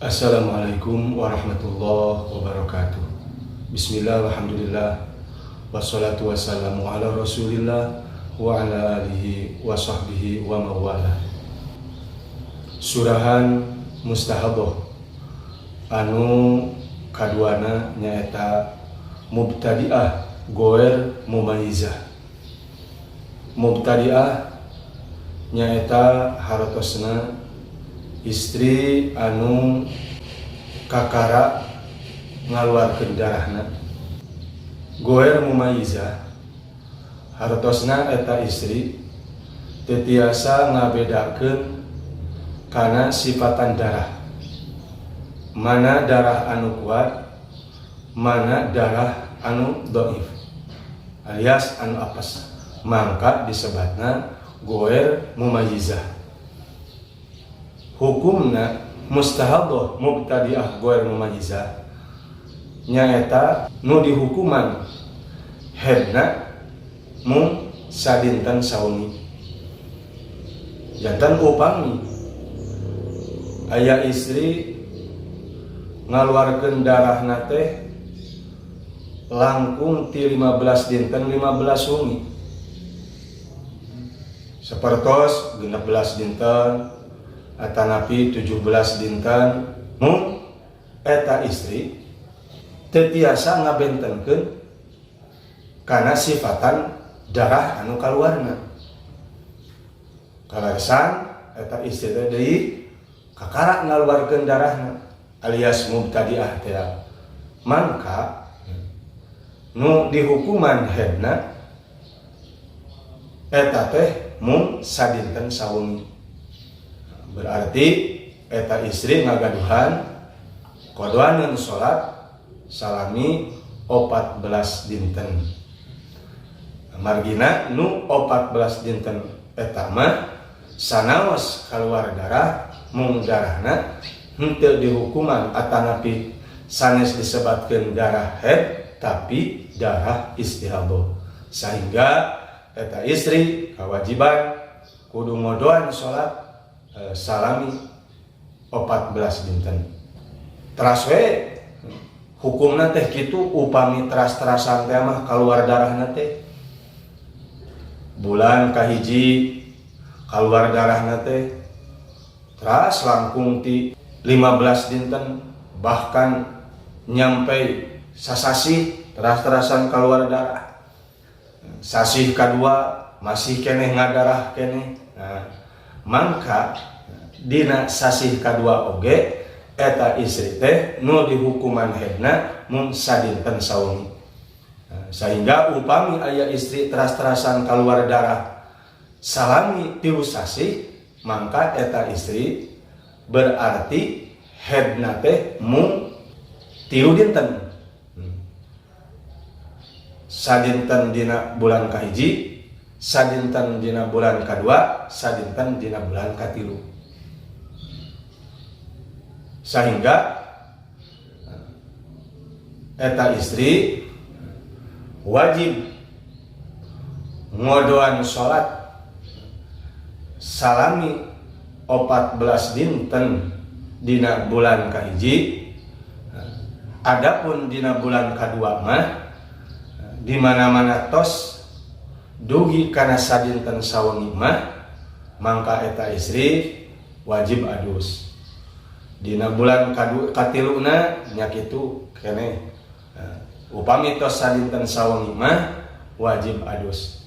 Assalamualaikum warahmatullahi wabarakatuh. Bismillah, alhamdulillah, wassalatu wassalamu ala rasulillah wa ala alihi wa sahbihi wa mawala. Surahan mustahadah anu kaduana nyaeta mubtadi'ah goer mumayyizah. Mubtadi'ah nyaeta hartosna istri anu kakara ngaluarkeun darahna. Goer mumayyizah hartosna eta istri teu tiasa ngabedakeun kana sifatan darah, mana darah anu kuat, mana darah anu doif alias anu apes, mangka disebatna goer mumayyizah. Hukumna mustahadah mubtadi'ah goer mumayyizah nyaeta nu dihukuman hedna mung sadinten sawengi. Janten upami aya istri ngaluarkeun darahna teh langkung ti 15 dinten 15 wengi, sapertos 16 dinten atanapi 17 dinten, mung eta istri teu tiasa ngabentenkeun kana sifatan darah anu kaluarna. Kaleresan eta istri teh deui kakara ngaluarkeun darahna alias mubtadi'ah teh, mangka nu dihukuman hedna eta teh mung sadinten sawengi. Berarti eta istri ngagaduhan qodoaneun salat salami 14 dinten. Margina nu 14 dinten eta mah sanaos keluar darah, mung darahna henteu dihukuman atanapi sanes disebatkeun darah haid, tapi darah istihadah, sehingga eta istri kewajiban kudu ngodoan salat salami 14 dinten. Teras we hukumna teh kitu. Upami teras-terasan teh mah keluar darahna teh bulan kahiji keluar darahna teh teras langkung ti 15 dinten, bahkan nyampe sasasih teras-terasan keluar darah, sasih kedua masih keneh ngadarah keneh. Nah, mangka dina sasih kedua oge eta istri teh nu dihukuman hedna mung sadinten sawengi. Nah, sehingga upami aya istri teras-terasan keluar darah salami 3 sasih, mangka eta istri berarti hedna teh mung 3 dinten, sadinten dina bulan kahiji, sadinten dina bulan kadua, sadinten dina bulan katilu. Sehingga eta istri wajib ngodoan salat salami 14 dinten dina bulan kahiji. Adapun dina bulan kadua mah, di mana-mana tos dugi kana sadinten sawengi mah, mangka eta istri wajib adus. Dina bulan katiluna nya kitu keneh. Upami tos sadinten sawengi mah wajib adus,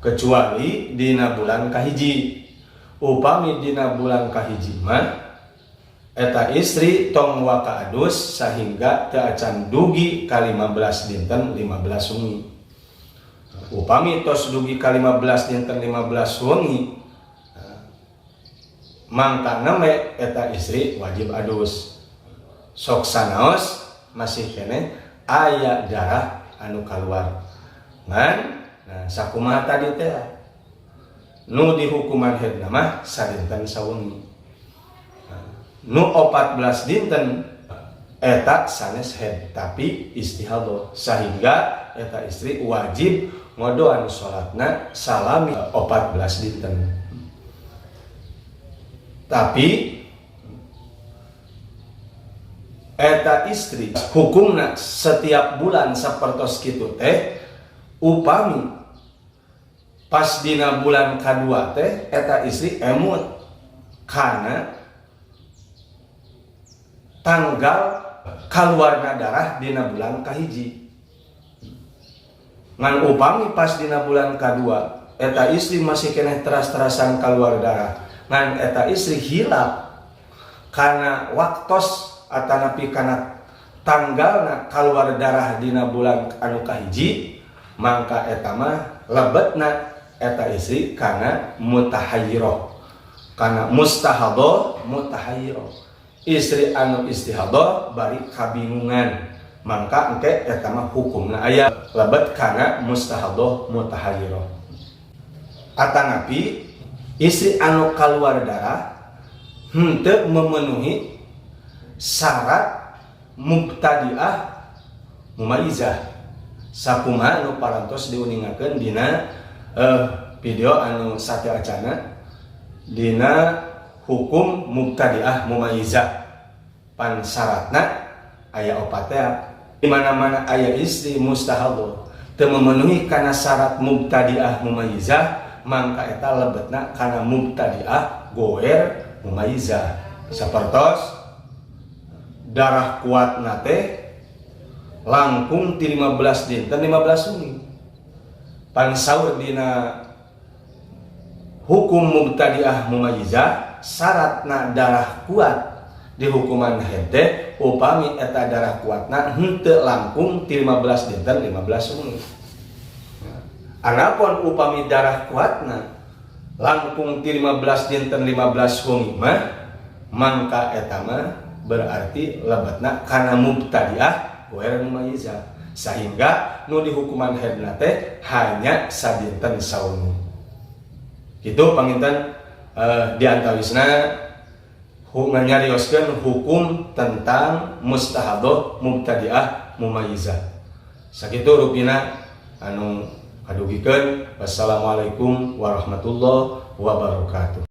kecuali dina bulan kahiji. Upami dina bulan kahiji mah eta istri tong waka adus sehingga teu acan dugi ka 15 dinten 15 wengi. Upami tos dugi ka 15 dinten 15 wengi, mangka nembe eta istri wajib adus, sok sanaos masih keneh aya darah anu kaluar. Ngan nah, sakumaha tadi teh, nu dihukuman haidna mah sadinten sawengi, nu 14 dinten eta sanes haid tapi istihadah, sehingga eta istri wajib ngodoan salatna salami 14 dinten. Tapi Eta istri hukumna setiap bulan sapertos kitu teh, upami pas dina bulan kadua teh eta istri emut karena tanggal kaluarna darah dina bulan kahiji. Ngan upami pas dina bulan kadua eta istri masih keneh teras-terasan keluar darah, ngan eta istri hilap karena waktos atanapi kana tanggalna keluar darah dina bulan anu kahiji, mangka eta mah lebetna eta istri kana mutahayyirah, kana mustahadah mutahayyirah, istri anu istihadah bari kabingungan. Mangka engke eta mah hukumna aya lebet kana mustahadah mutahayyirah. Atanapi istri anu keluar darah henteu memenuhi syarat mubtadiah mumayyizah, sakumaha anu parantos diuningakeun dina video anu sateuacana dina hukum mubtadiah mumayyizah. Pan syaratna aya opat teh. Di mana-mana aya istri mustahadah teu memenuhi kana syarat mubtadiah mumayyizah, mangka eta lebetna kana mubtadiah goer mumayyizah, sapertos darah kuat teh langkung ti 15 dinten 15 wengi. Pan saur dina hukum mubtadiah mumayyizah, syaratna darah kuat di hukuman haid teh upami eta darah kuatna henteu langkung ti 15 dinten 15 wengi. Anapun upami darah kuatna langkung ti 15 dinten 15 wengi mah, mangka eta mah berarti lebetna kana mubtadiah goer mumayyizah, sehingga nu dihukuman haidna teh hanya sadinten sawengi. Gitu panginten diantawisna nyarioskeun hukum tentang mustahadah mubtadiah mumayyizah. Sakitu rupina anu kadugikeun. Wassalamualaikum warahmatullahi wabarakatuh.